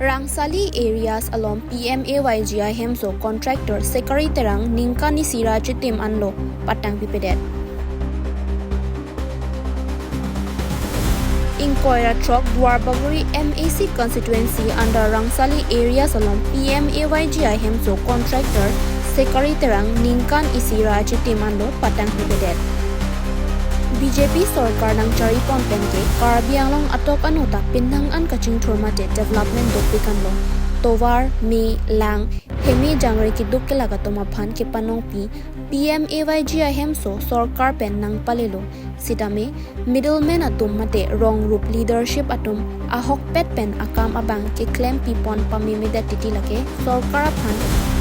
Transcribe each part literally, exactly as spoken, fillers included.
Rangsali areas along P M A Y G ahemso contractor Sekari Terang ningkan isi ra chitim anlo patang pipedet. Ingkoi ra throk Duarbagori M A C constituency under Rangsali areas along P M A Y G ahemso contractor Sekari Terang ningkan isi ra chitim anlo patang pipedet. B J P sorkar nangcharipon penke Karbi Anglong atok anu ta pinang an kachingthur mate development dopik anlo. Tovar, me, lang, heme jangre keduk kelak atum aphan kepanongpi P M A Y G ahemso sorkar pen nangpalelo. Sitame middleman atum mate wrong rup leadership atum ahokpet pen akam abang keklempipon pamemedet titi lake sorkar aphan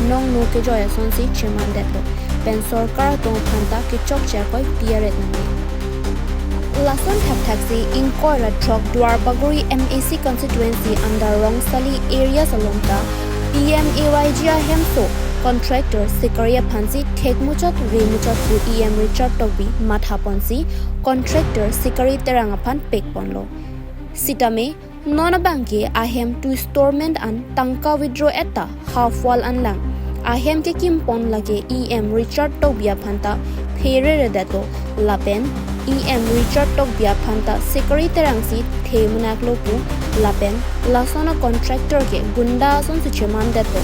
nongno kejoi asonsi chemandetlo. Pen sorkar atum aphan ta kechokche akoi piaret nangne. Lason thakthaksi ingkoi ra throk Duarbagori M A C constituency under Rangsali areas along ta P M A Y G ahemso contractor Sekari aphansi thekmuchot remuchot pu E M Richard Tokbi mathaponsi contractor Sekari Terang aphan pekponlo. Sitame non abangke ahem two storement an tangka withdraw-et ta half wall anlang. Ahem kekimpon lake E M Richard Tokbi aphan ta phereredetlo lapen E M Richard Tokbi aphan ta Sekari Terangsi the menaklo pu lapen lason a-contractor ke gunda asonsi chemandetlo.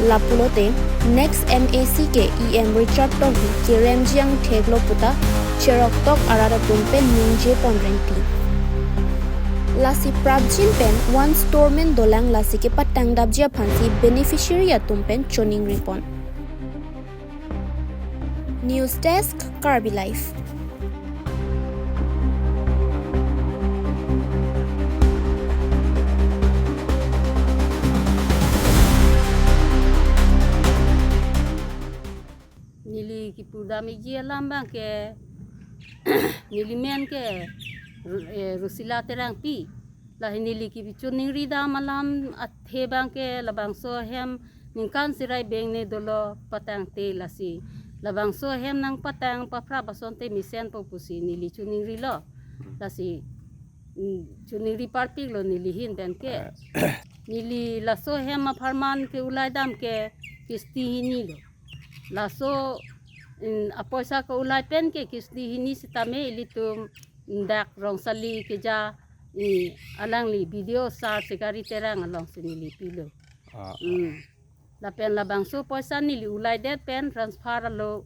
Lapulote next M A C ke E M Richard Tokbi keremji angtheklo puta cheroktok arat atum pen ningjepon rengpi. Lasi prapjin pen one storement dolang, lasi kepatangdapji aphansi beneficiary atum pen choningripon. News Desk, Karbi Live. Neli kipudam iji alam abangke, neli men ke, eh, Rosila Terangpi. Lahi neli kipachoningridam alam athe abangke labangso ahem ningkan isi ra beng ne dolo patangte lasi. Labangso ahem nangpatang paprap asonte mesenpo pusi neli choningrilo. Lasi, mm, choningri parpiklo neli ahin penke. Neli laso ahem apharman ke-ulaidam ke kisti hinilo. Laso, mm, apoisa ke-ulai penke kisti hini sitame ilitum dak Rangsali keja, mm, alangli B D O sir Sekari Terang alongsi neli pilo. Ah, ah. Mm. Lapen labangso poisa neli ulaidet pen transfer alo,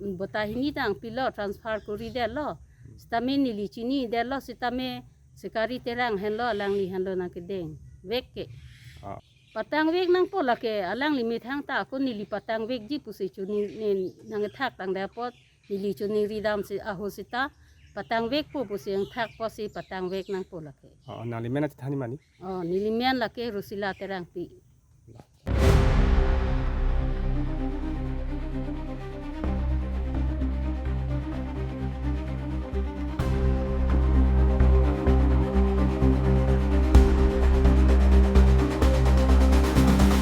mm, bota hini tang pilo, transfer koridetlo. Sitame neli chinidetlo sitame Sekari Terang henlo alangli henlo nangkedengvek ke. Ah. Patangvek nangpo lake alangli methang ta ako neli patangvekji pusi choni ne nangkethak tangdet apot neli choningridamsi ahut seta patangvekpo pusi nangthakpo si patangvek nangpo lake. Oh, nangli men athe than mani? Oh, neli men lake Rosila Terangpi.